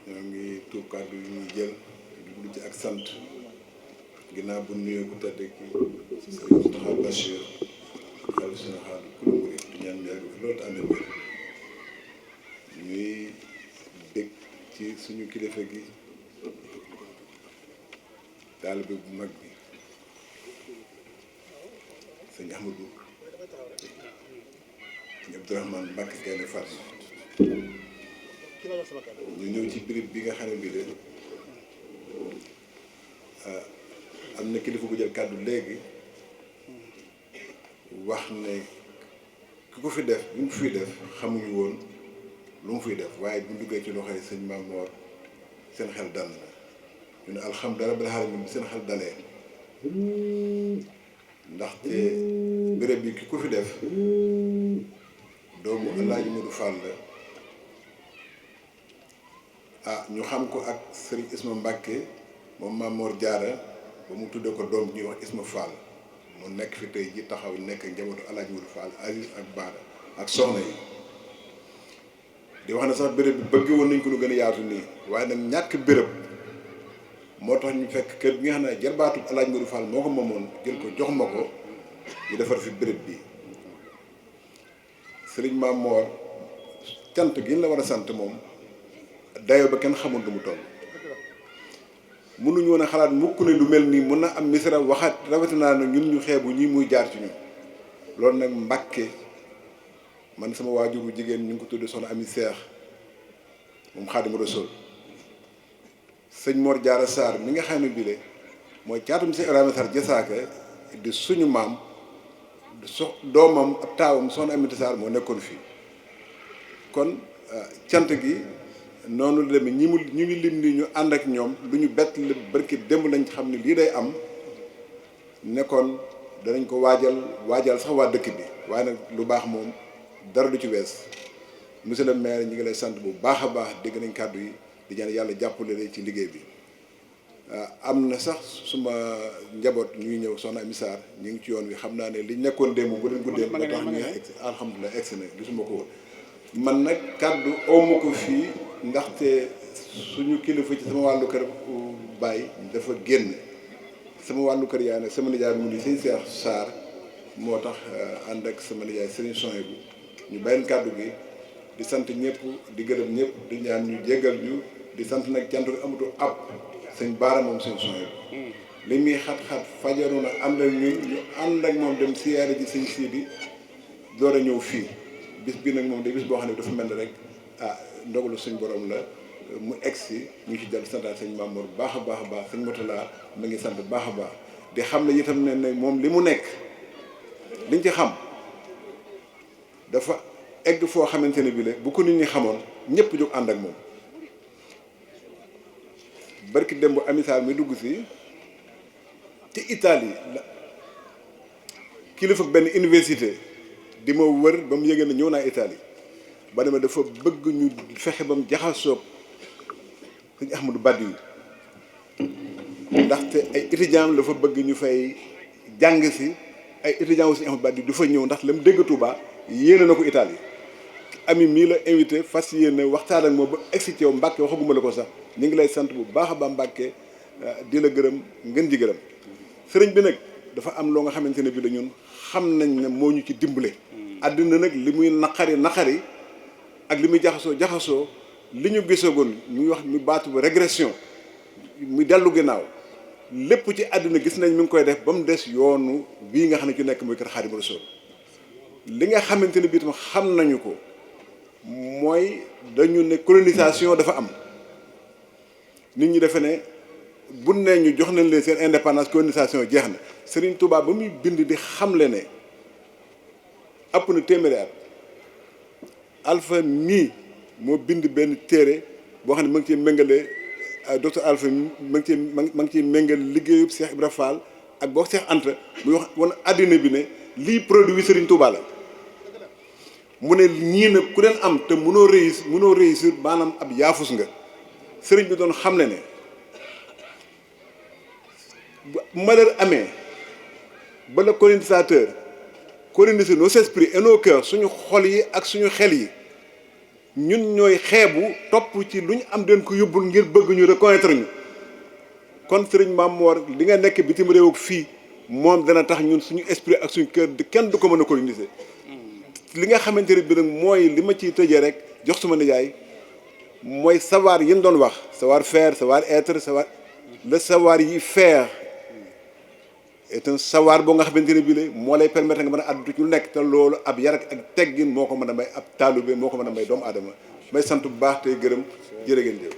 ñoo ngi tuub kàddu yi ñuy jël jublu ci ak sant ginnaaw bu nuyoo ku tedd ki Sëriñ Mountakha Bachir xalifa général kulu murid di ñaan yàgg fi loolu te ànd ak wér ñuy dégg ci suñu kilifa gi taalibe bu mag bi sëñ Ahmadou sëñ Abdourahmane Mbacké Gaïndé Fatma ñu ñëw ci birib bi nga xam ne bii de am na kilifa gu jël kàddu léegi wax ne ki ko fi def bi mu fiy def xamuñu woon lu mu fiy def waaye bu ñu duggee ci loxoy sëñ Mame Mor seen xel dal na ñu ne alhamdulilah rabbil alamin bi seen xel dalee ndaxte béréb bi ki ko fi def doomu Alaaji Modou Fall la ñu xam ko ak Serigne Isma Mbacké moom Mame Mor Diarra ba mu tuddee ko doom ñuy wax Isma Fall mu nekk fi tey ji taxaw nekk njabootu Alaaji Modou Fall Aziz ak Baara ak soxna yi di wax ne sax béréb bi bëgg woon nañ ko lu gën a yaatu nii waaye nag ñàkk béréb moo tax ñu fekk kër bi nga xam ne jarbaatu Alaaji Modou Fall moo ko moomoon jël ko jox ma ko ñu defar fi béréb bi Serigne Mame Mor cant gi la war a sant moom dayoo ba kenn xamul du mu toll mënuñu woon a xalaat mukk ne lu mel nii mun na am misra waxaat rawatina na ñun ñu xeebu ñi muy jaar ci ñun loolu nag Mbàkke man sama waajur bu jigéen ñu ngi ko tudd soxna Ami Seex moom Xaadimu Rasuul sëñ Mor Diarra Sarr mi nga xam ne bile mooy caatum si Ibrahima Sarr Jasaaka di suñu maam doomam ab taawam soxna Aminata Sarr moo nekkoon fii kon cant gi noonu la demee ñu ngi lim ni ñu ànd ak ñoom lu ñu bett la barki démb lañ xam ne lii day am nekkoon danañ ko waajal sax waa dëkk bi waaye nag lu baax moom dara du ci wees monsieur le maire ñi ngi lay sant bu baax a baax dégg nañ kàddu yi di ñaan yàlla jàppale la ci liggéey bi am na sax suma njaboot ñuy ñëw soxna Ami Sarr ñu ngi ci yoon wi xam naa ne liñ nekkoon démb bu leen guddee ba tax ñu alhamdulilah egsi na gisuma ko woon man nag kàddu awma ko fii ndaxte suñu kilifa ci sama wàllu kër baay dafa génn sama wàllu kër yaay nag sama nijaay mu di sëñ Cheikh Sarr moo tax ànd ak sama nijaay Serigne Soye bi ñu bàyyil kàddu gi di sant ñëpp di gërëm ñëpp di ñaan ñu jéggal ñu di sant nag cant gi amatu ab sëñ Baara moom sëñ Soye bi li muy xat-xat fajaru na ànd ak ñun ñu ànd ak moom dem siyaare ji sëñ Sidi door a ñëw fii bis bi nag moom de bis boo xam ne dafa mel ni rek ndogalu suñ borom la mu egsi ñu ngi ci jàll santaat sëñ Mame Mor bu baax a baax a baax sëñ Motala ma ngi sant bu baax a baax di xam ne itam ne moom li mu nekk liñ ci xam dafa egg foo xamante ne bi la bu ko nit ñi xamoon ñëpp jóg ànd ak moom barki démb amisaal mi dugg si ci Italie la kilifa benn université di ma wër ba mu yëgee ne ñëw naa Italie ba ne ma dafa bëgg ñu fexe ba mu jaxasoog sëñ Ahmadou Badi ndaxte ay étudiants la fa bëgg ñu fay jàng si ay étudiants aussi Ahmadou Badi du fa ñëw ndax la mu dégg Touba yéene na ko Italie ami mii la invité fas yéene waxtaan ak moom ba egsi ci yow Mbàkke waxaguma la ko sax ñu ngi lay sant bu baax a baax Mbàkke di la gërëm ngeen ji gërëm sëriñ bi nag dafa am loo nga xamante ne bi la ñun xam nañ ne moo ñu ci dimbale àddina nag li muy naqari ak li muy jaxasoo li ñu gisagoon muy wax mu baatu ba régression muy dellu ginnaaw lépp ci àddina gis nañ mi ngi koy def ba mu des yoonu bii nga xam ne ci nekk muy kër Xaadimu Rasuul li nga xamante ne bii tam xam nañu ko mooy dañu ne colonisation dafa am nit ñi defe ne bu ne ñu jox nañ leen seen indépendance colonisation jeex na Serigne Touba ba muy bind di xamle ne ëpp na téeméeri at Alpha mii moo bind benn téere boo xam ne ma ngi ciy méngale docteur Alpha ma ngi ciy méngale liggéeyub Cheikh Ibra Fall ak boo Cheikh Anta muy wax wan àddina bi ne lii produit Serigne Touba la mu ne ñii nag ku leen am te mënoo réussir maanaam ab yaafus nga Serigne bi doon xam ne bu malheur amee ba le colonisateur coloniser nos esprits et nos cœurs suñu xol yi ak suñu xel yi ñun ñooy xeebu topp ci lu ñu am den ko yóbbul ngir bëgg ñu reconnaître ñu kon sëriñ Mame Mor li nga nekk bitim réew ak fii moom dana tax ñun suñu esprit ak suñu cœur kenn du ko mën a coloniser li nga xamante ne bi nag mooy li ma ciy tëjee rek jox suma nijaay mooy savoir yi ñu doon wax savoir faire savoir être savoir le savoir yi faire est un savoir boo nga xamante ne bii la moo lay permettre nga mën a àddu ci lu nekk te loolu ab yar ak teggin moo ko mën a may ab taalube moo ko mën a may doomu aadama may sant bu baax tey gërëm jërë ngeen jëf